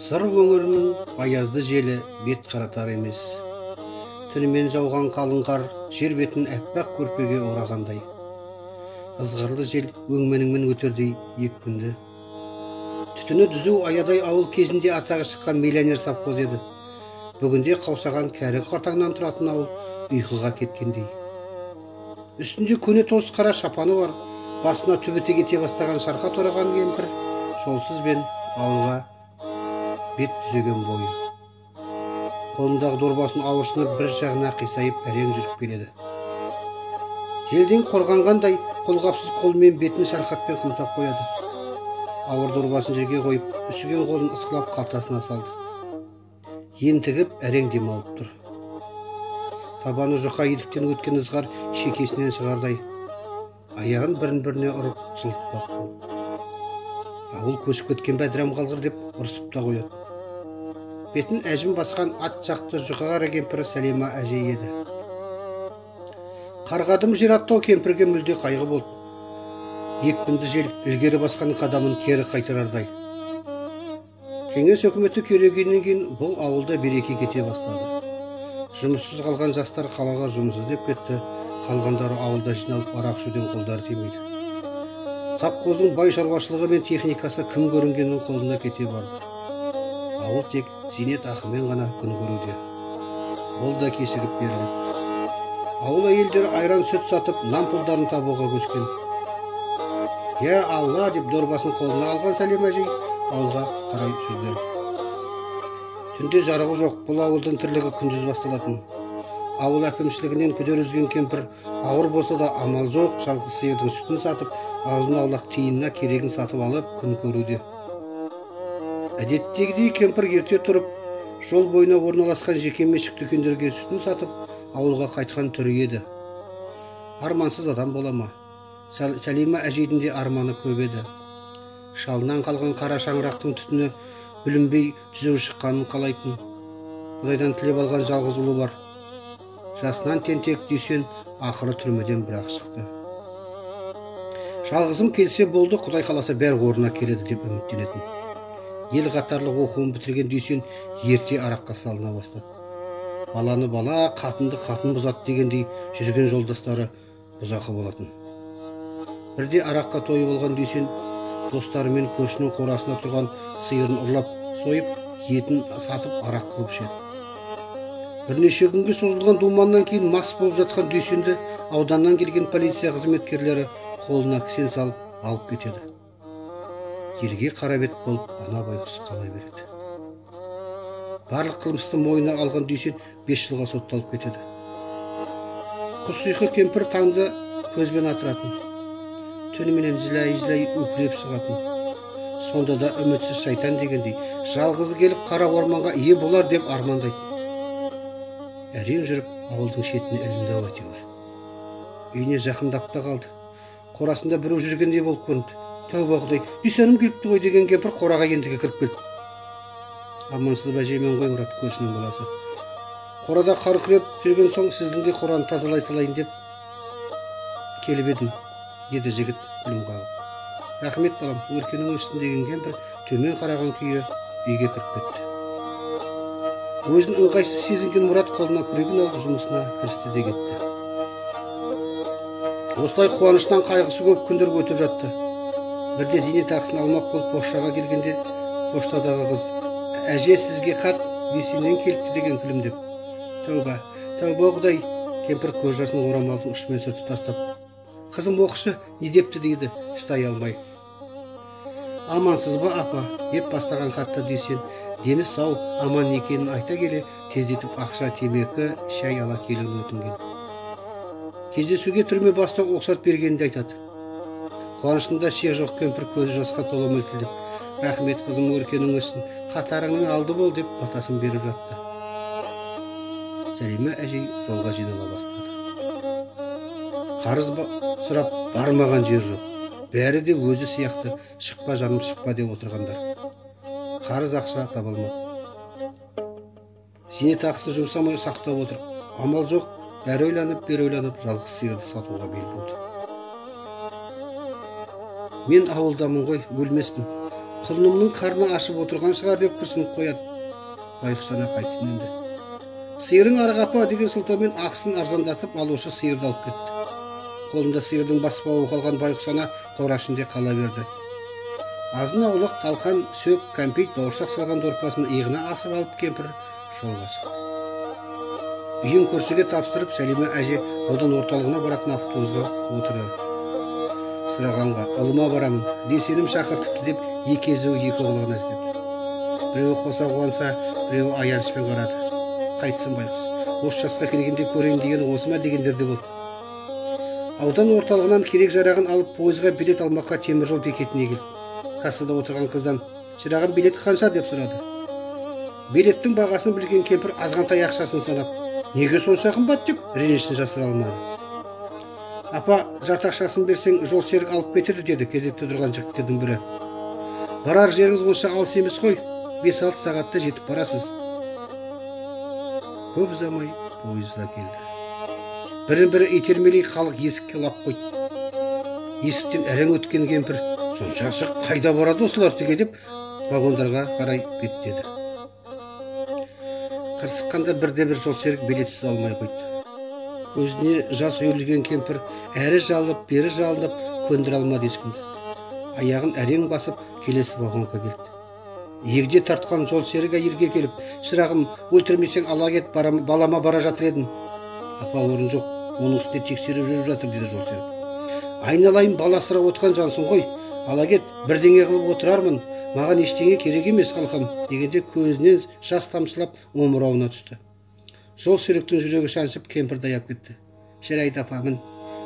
Сыр өңірінің аязды желі бет қаратар емес. Түнімен жауған қалың қар жер бетін әппақ көрпеге орағандай. Ызғарлы жел өңменіңмен өтердей екпінді. Түтіні түзу аядай ауыл кезінде атағы шыққан миллионер совхоз еді. Бүгінде қаусаған кәрі қартаңнан тұратын ауыл ұйқыға кеткендей. Үстінде көне тоз қара шапаны бар, басына түбіті кете бастаған шарқа тораған кемпір жолсызбен ауылға бет түзеген бойы. Қолындағы дорбасын ауырсынып бір жағына қисайып әрең жүріп келеді. Желден қорғанғандай қолғапсыз қолымен бетін шарқатпен қымтап қояды. Ауыр дорбасын жерге қойып, үсіген қолын ысқылап қалтасына салды. Ентігіп әрең демалып тұр. Табаны жұқа етіктен өткен ызғар шекесінен шығардай. Аяғын бірін-біріне ұрып жылытпақ болды. Ауыл көшіп кеткен бәдірәм қалғыр деп ұрсып та қояды. Бетін әжім басқан ат жақты жұқа қара кемпір Сәлима әжей еді. Қарғадым жер аттау кемпірге мүлде қайғы болды. Екпінді жел ілгері басқан қадамын кері қайтарардай. Кеңес өкіметі күйрегеннен кейін бұл ауылда береке кете бастады. Жұмыссыз қалған жастар қалаға жұмыс іздеп кетті, қалғандары ауылда жиналып арақ ішуден қолдары тимейді. Совхоздың бай шаруашылығы мен техникасы кім көрінгеннің қолына кете барды. Ауыл тек зейнет ақымен ғана күн көруде. Ол да кешігіп беріледі. Ауыл әйелдері айран сүт сатып, нан пұлдарын табуға көшкен. Я Алла деп дорбасын қолына алған Сәлима әжей ауылға қарай жүрді. Түнде жарығы жоқ, бұл ауылдың тірлігі күндіз басталатын. Ауыл әкімшілігінен күдер үзген кемпір ауыр болса да амал жоқ, жалғыз сиырдың сүтін сатып, аузын аулақ тиынына керегін сатып алып күн көруде. Әдеттегідей кемпір ерте тұрып, жол бойына орналасқан жекеменшік дүкендерге сүтін сатып, ауылға қайтқан түрі еді. Армансыз адам бола ма? Сәлима әжейдің де арманы көп еді. Шалынан қалған қара шаңырақтың түтіні бүлінбей түзу шыққанын қалайтын. Құдайдан тілеп алған жалғыз ұлы бар. Жасынан тентек Дүйсен ақыры түрмеден бірақ шықты. Жалғызым келсе болды, Құдай қаласа бәрі орнына келеді деп үміттенетін. Ел қатарлы оқуын бітірген Дүйсен ерте араққа салына бастады. Баланы бала, қатынды қатын бұзады дегендей жүрген жолдастары бұзақы болатын. Бірде араққа тойып алған Дүйсен достарымен көршінің қорасында тұрған сиырын ұрлап сойып, етін сатып арақ қылып ішеді. Бірнеше күнге созылған думаннан кейін мас болып жатқан Дүйсенді ауданнан келген полиция қызметкерлері қолына кісен салып алып кетеді. Елге қара бет болып ана байғұс қала береді. Барлық қылмысты мойнына алған Дүйсен 5 жылға сотталып кетеді. Құс ұйқы кемпір таңды көзбен атыратын. Түніменен жылай-жылай өкіреп шығатын. Сонда да үмітсіз шайтан дегендей, жалғызы келіп қара орманға ие болар деп армандайтын. Әрең жүріп ауылдың шетіне ілінді ау әйтеуір. Үйіне жақындап та қалды. Қорасында біреу жүргендей болып көрінді. Тәуба Құдай, Дүйсенім келіпті ғой деген кемпір қораға ентіге кіріп келді. Амансыз ба жемен ғой Мұрат көршінің баласы. Қорада қар күреп жүрген соң сіздің де қораны тазалай салайын деп келіп едім, деді жігіт күлім қағып. Рахмет балам, өркенің өссін деген кемпір төмен қараған күйі үйге кіріп кетті. Өзін ыңғайсыз сезінген Мұрат қолына күрегін алып жұмысына кірісті де кетті. Осылай қуаныштан қайғысы көп күндер өтіп жатты. Бірде зейнетақысын алмақ болып поштаға келгенде поштадағы қыз «Әже, сізге хат Дүйсеннен келіпті» деген күлімдеп. Тәуба, тәуба Құдай, кемпір көз жасын орамалдың ұшымен сүртіп тастап, «Қызым оқшы, не депті?» дейді шыдай алмай. «Амансыз ба, апа?» деп бастаған хатта Дүйсен дені сау, аман екенін айта келе тездетіп ақша, темекі, шай ала келуін өтінген. Кездесуге түрме бастығы рұқсат бергенін де айтады. Қуанышында шек жоқ кемпір көзі жасқа тола мөлтілдеп, «Рахмет қызым, өркенің өссін, қатарыңның алды бол» деп батасын беріп жатты. Сәлима әжей жолға жинала бастады. Қарыз сұрап бармаған жер жоқ. Бәрі де өзі сияқты шықпа жаным шықпа деп отырғандар. Қарыз ақша таба алмады. Зейнетақысын жұмсамай сақтап отыр. Амал жоқ, бәрі ойланып, бері ойланып жалғыз сиырды сатуға бел буды. Мен ауылдамын ғой, өлмеспін. Құлынымның қарны ашып отырған шығар деп күрсініп қояды. Байғұс ана қайтсын енді. Сиырың арық апа деген сылтаумен ақысын арзандатып алушы сиырды алып кетті. Қолында сиырдың бас бауы қалған байғұс ана қора ішінде қала берді. Азын аулақ талқан, сөк, кәмпит, бауырсақ салған дорпасын иығына асып алып кемпір жолға шықты. Үйін көршіге тапсырып, Сәлима әже аудан орталығына баратын автобусқа отырды. Сұрағанға ұлыма барамын, десенім шақыртыпты деп екі езуі екі құлағына жетеді. Біреуі қоса қуанса, біреуі аянышпен қарады. Қайтсын байғұс, осы жасқа келгенде көрейін деген осы ма дегендер де болды. Аудан орталығынан керек жарағын алып пойызға билет алмаққа теміржол бекетіне келді. Кассада отырған қыздан шырағым билет қанша деп сұрады. Билеттің бағасын білген кемпір азғантай ақшасын санап, неге сонша қымбат деп ренішін жасыра алмады. Апа, жарты ақшасын берсең, жол серік алып кетеді деді кезекте тұрған жігіттердің бірі. Барар жеріңіз онша алыс емес қой, 5-6 сағатта жетіп барасыз. Көп ұзамай пойыз да келді. Бірін-бірі итермелей халық есікке лап қойды. Есіктен әрең өткен кемпір, соншасы қайда барады осылар түге деп вагондарға қарай беттеді. Қырсыққанда бірде-бір жол серік билетсіз алмай қойды. Көзіне жас үйірілген кемпір әрі жалынып, бері жалынып көндіре алмады ешкімді. Аяғын әрең басып келесі вагонға келді. Егде тартқан жол серік әйелге келіп, шырағым, өлтірмесең ала кет, балама бара жатыр едім. Апа, орын жоқ, оның үстіне тексеріп жүріп жатыр деді жол серік. Айналайын, бала сұрап отқан жансың ғой, ала кет, бірдеңе қылып отырармын, маған ештеңе керек емес қалқам дегенде көзінен жас тамшылап омырауына түсті. Жол серіктің жүрегі шаншып кемпірді аяп кетті. Жарайды апа, мін,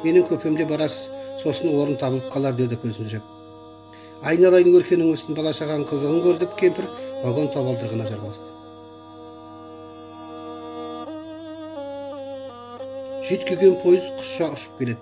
менің көпемде барасыз, сосын орын табылып қалар деді көзін жеп. Айналайын өркенің өстін бала шағаның қызығын көр деп кемпір вагон табалдырығына жармасты. Жүйткіген пойыз құсша ұшып келеді.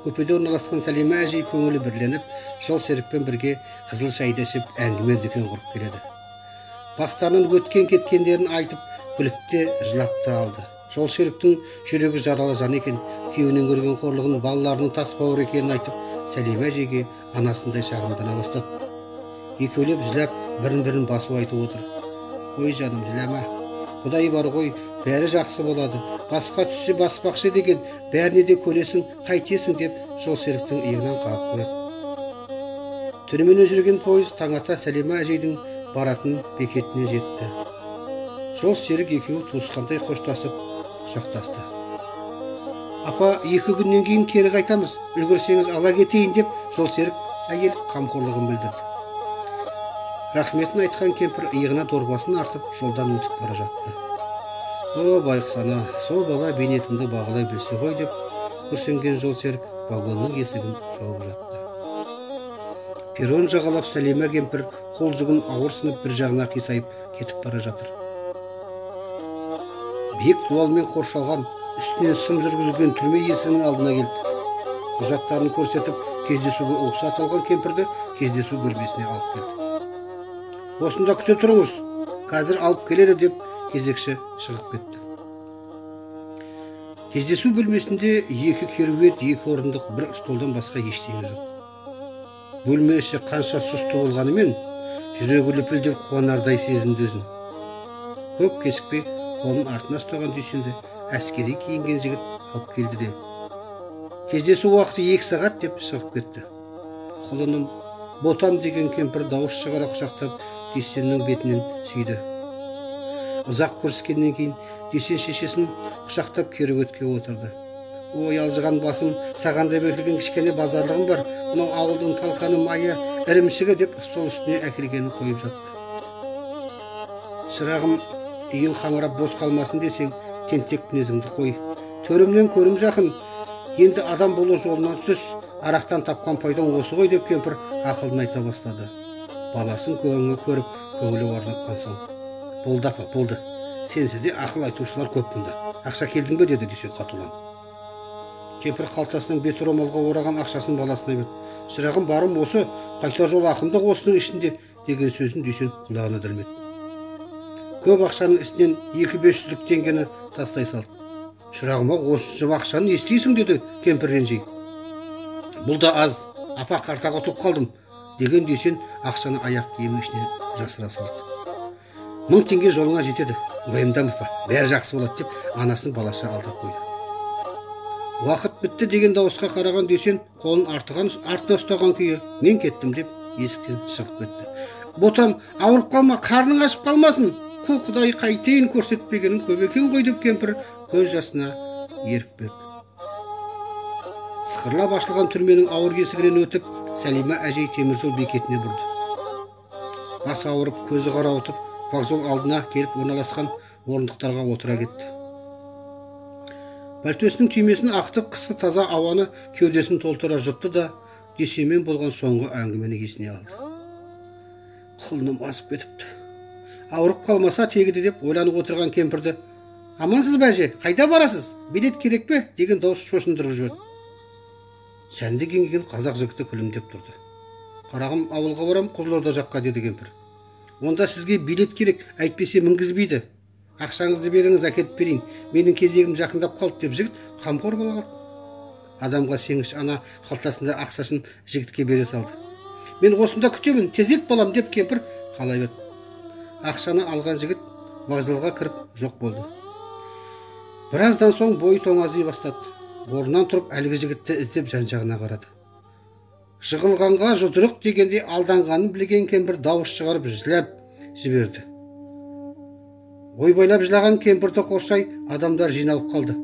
Көпеде орналасқан Сәлима әжей көңілі бірленіп, жол серікпен бірге қызыл шайды ішіп, әңгіме дүкен құрып келеді. Бастарынан өткен кеткендерін айтып, күліп те, жылап та алды. Жол серіктің жүрегі жаралы жан екен, күйеуінен көрген қорлығын, балаларының тас бауыр екенін айтып, Сәлима әжейге анасындай шағымдана бастады. Екеулеп жылап, бірін-бірін басу айтып отыр. Қой жаным, жылама. Құдай бар ғой, бәрі жақсы болады. Басқа түссе баспақшы деген, бәріне де көнесің, қайтесің деп жол серіктің иығынан қағып қояды. Түніменен жүрген пойыз таң ата Сәлима әжейдің баратын бекетіне жетті. Жол серік екеуі туысқандай қоштасып, құшақтасты. Апа, 2 күннен кейін кері қайтамыз, үлгерсеңіз ала кетейін деп жол серік әйел қамқорлығын білдірді. Рахметін айтқан кемпір иығына дорбасын артып жолдан өтіп бара жатты. О, байғұс ана, со бала бейнетімді бағалай білсе ғой деп күрсінген жол серік вагонның есігін жауып жатты. Перрон жағалап Сәлима кемпір қол жүгін ауырсынып бір жағына қисайып кетіп бара жатыр. Биік дуалмен қоршалған, үстінен сым жүргізілген түрме есігінің алдына келді. Құжаттарын көрсетіп, кездесуге рұқсат алған кемпірді кездесу бөлмесіне алып келді. Осында күте тұрыңыз, қазір алып келеді деп кезекші шығып кетті. Кездесу бөлмесінде 2 кереует, 2 орындық, бір столдан басқа ештеңе жоқ. Бөлме іші қанша сұсты болғанымен, жүрегі лүпілдеп қуанардай сезінді өзін. Көп кешікпей қолын артына ұстаған Дүйсенді әскери киінген жігіт алып келді де, кездесу уақыты 2 сағат деп шығып кетті. Құлыным, ботам деген кемпір дауыс шығара құшақтап Дүйсеннің бетінен сүйді. Ұзақ көріскеннен кейін Дүйсен шешесін құшақтап кереуетке отырды. Ой, алжыған басым, саған деп әкелген кішкене базарлығым бар, мынау ауылдың талқаны, майы, ірімшігі деп стол үстіне әкелгенін қойып жатты. Шырағым, үйің қаңырап бос қалмасын десең, тентек мінезіңді қой. Төрімнен көрім жақын, енді адам болу жолынан түс, арақтан тапқан пайдаң осы ғой деп кемпір ақылын айта бастады. Баласын көңілі көріп, көңілі орныққан соң. Болды апа, болды. Сенсіз де ақыл айтушылар көп мұнда. Ақша келдің бе деді Дүйсен қатуланып. Кемпір қалтасынан бет орамалға ораған ақшасын баласына берді. Шырағым, барым осы, қайтар жол ақымдық осының ішінде деген сөзін Дүйсен құлағына ілмеді. Көп ақшаның ішінен 2-500 теңгені тастай салды. Шырағым, осы ақшаны не істейсің деді кемпір ренжи. Бұл да аз, апа, қартаға ұтылып қалдым. Деген Дүйсен ақшаны аяқ киімінің ішіне жасыра салды. 1000 теңге жолыңа жетеді, уайымдама, бәрі жақсы болады деп анасын балаша алдап қойды. Уақыт бітті деген дауысқа қараған Дүйсен қолын артына ұстаған күйі мен кеттім деп есіктен шығып кетті. Ботам, ауырып қалма, қарның ашып қалмасын. Қу құдай қайтейін, көрсетпегенің көп екен ғой деп кемпір көз жасына ерік берді. Сықырлап ашылған түрменің ауыр есігінен өтіп, Сәлима әжей теміржол бекетіне бұрды. Бас ауырып, көзі қарауытып, вокзал алдына келіп орналасқан орындықтарға отыра кетті. Пальтосының түймесін ақтып, қысқы таза ауаны кеудесін толтыра жұтты да, Дүйсенмен болған соңғы әңгімені есіне алды. Құлыным асып кетіпті. Ауырып қалмаса тегіді деп ойланып отырған кемпірді, «Амансыз ба, әже, қайда барасыз? Билет керек пе?» деген дауыс шошындырып жіберді. Сәнді киінген қазақ жігіті күлімдеп тұрды. «Қарағым, ауылға барам, Қызылорда жаққа», деді кемпір. «Онда сізге билет керек, әйтпесе мінгізбейді. Ақшаңызды беріңіз, әкетіп берейін. Менің кезегім жақындап қалды», деп жігіт қамқор бола қалды. Адамға сенгіш ана қалтасында ақшасын жігітке бере салды. «Мен осында күтемін, тездет балам», деп кемпір қала берді. Ақшаны алған жігіт вокзалға кіріп жоқ болды. Біраздан соң бойы тоңази бастады. Орнынан тұрып әлгі жігітті іздеп жан-жағына қарады. Жығылғанға жұдырық дегендей алданғанын білген кемпір дауыс шығарып жылап жіберді. Ойбайлап жылаған кемпірді қоршай адамдар жиналып қалды.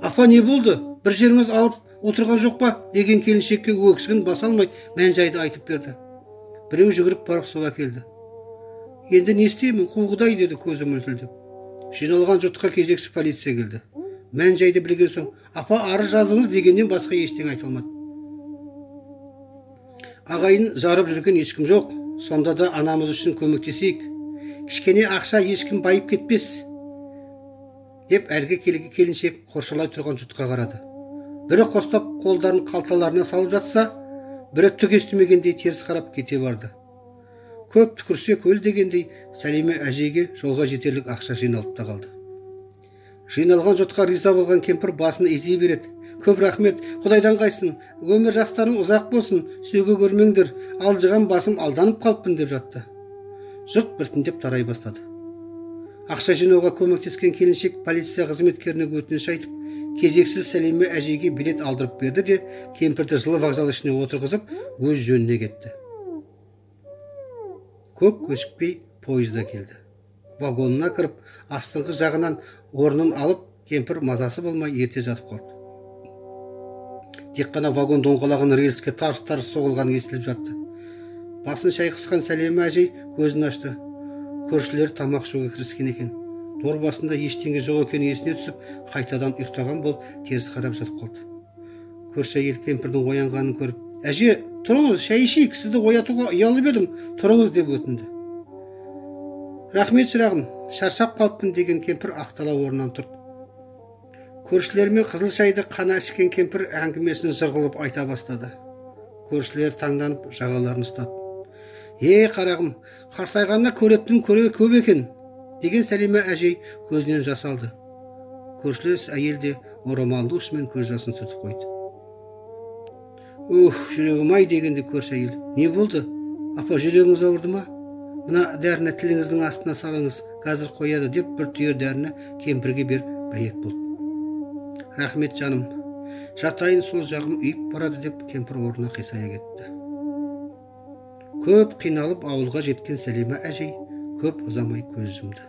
«Апа, не болды? Бір жеріңіз ауырып отырған жоқ па?» деген келіншекке өксігін баса алмай мән-жайды айтып берді. Біреу жүгіріп барып су әкелді. «Енді не істеймін, қу құдай», деді көзі мөлтілдеп. Жиналған жұртқа кезексіз полиция келді. Мән-жайды білген соң, «Апа, арыз жазыңыз» дегеннен басқа ештеңе айта алмады. Ағайын жарып жүрген ешкім жоқ, сонда да анамыз үшін көмектесейік. Кішкене ақша ешкім байып кетпес, деп әлгі келіншек қоршалай тұрған жұртқа қарады. Бірі қостап қолдарын қалталарына салып жатса, бірі түк естімегендей теріс қарап кете барды. Көп түкірсе көл дегендей Сәлима әжейге жолға жетерлік ақша жиналып та қалды. Жиналған жұртқа риза болған кемпір басын изей береді. «Көп рахмет, құдайдан қайсын, өмір жастарың ұзақ болсын, сөге көрмеңдер, алжыған басым алданып қалыппын», деп жатты. Жұрт біртіндеп тарай бастады. Ақша жинауға көмектескен келіншек полиция қызметкеріне өтініш айтып, кезексіз Сәлима әжейге билет алдырып берді де, кемпірді жылы вокзал ішіне отырғызып, өз жөніне кетті. Көп кешікпей пойызда келді. Вагонына кіріп, астыңғы жағынан орнын алып, кемпір мазасы болмай ерте жатып қалды. Тек қана вагон доңғалағының рельске тарс-тарс соғылғаны естіліп жатты. Басын шайқысқан Сәлима әжей көзін ашты. Көршілері тамақ ішуге кіріскен екен. Тор басында ештеңе жоқ екені есіне түсіп, қайтадан ұйықтаған болып теріс қарап жатып қалды. Көрші әйел кемпірдің оянғанын көріп, «Әже, тұрыңыз, шай ішейік, сізді оятуға ұялып едім, тұрыңыз», деп өтінді. «Рахмет, шырағым, шаршап қалыппын», деген кемпір ақтала орнынан тұрды. Көршілермен қызыл шайды қана ішкен кемпір әңгімесін жыр қылып айта бастады. Көршілер таңданып жағаларын ұстады. «Е, қарағым, қартайғанына көретін көп екен», деген Сәлима әжей көзінен жас алды. Көршілес әйел де орамалды ұшымен көз жасын сүртіп қойды. «Ух, жүрегім ай», дегенде көрші әйел, «Не болды? Апа, жүрегіңіз ауырды ма? Мына дәріні тіліңіздің астына салыңыз, қазір қояды», деп бір түйір дәріні кемпірге беріп бәйек болды. «Рахмет, жаным, жатайын, сол жағым үйіп барады», деп кемпір орнына қисая кетті. Көп қиналып ауылға жеткен Сәлима әжей көп ұзамай көз жұмды.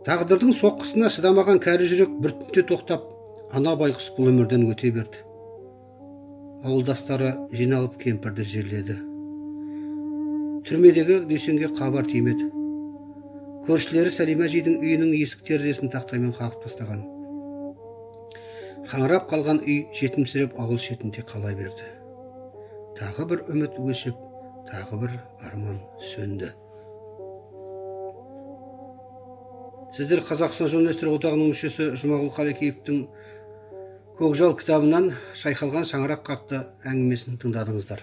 Тағдырдың соққысына шыдамаған кәрі жүрек бір түнде тоқтап, ана байғұс бұл өмірден өте берді. Ауылдастары жиналып кемпірді жерледі. Түрмедегі Дүйсенге хабар тимеді. Көршілері Сәлима әжейдің үйінің есік терезесін тақтаймен қағып тастаған. Қаңырап қалған үй жетімсіреп ауыл шетінде қала берді. Тағы бір үміт өшіп, тағы бір арман сөнді. Сіздер Қазақстан журналистер одағының мүшесі Жұмағұл Қалекеевтің Көкжал кітабынан «Шайқалған шаңырақ» атты әңгімесін тыңдадыңыздар.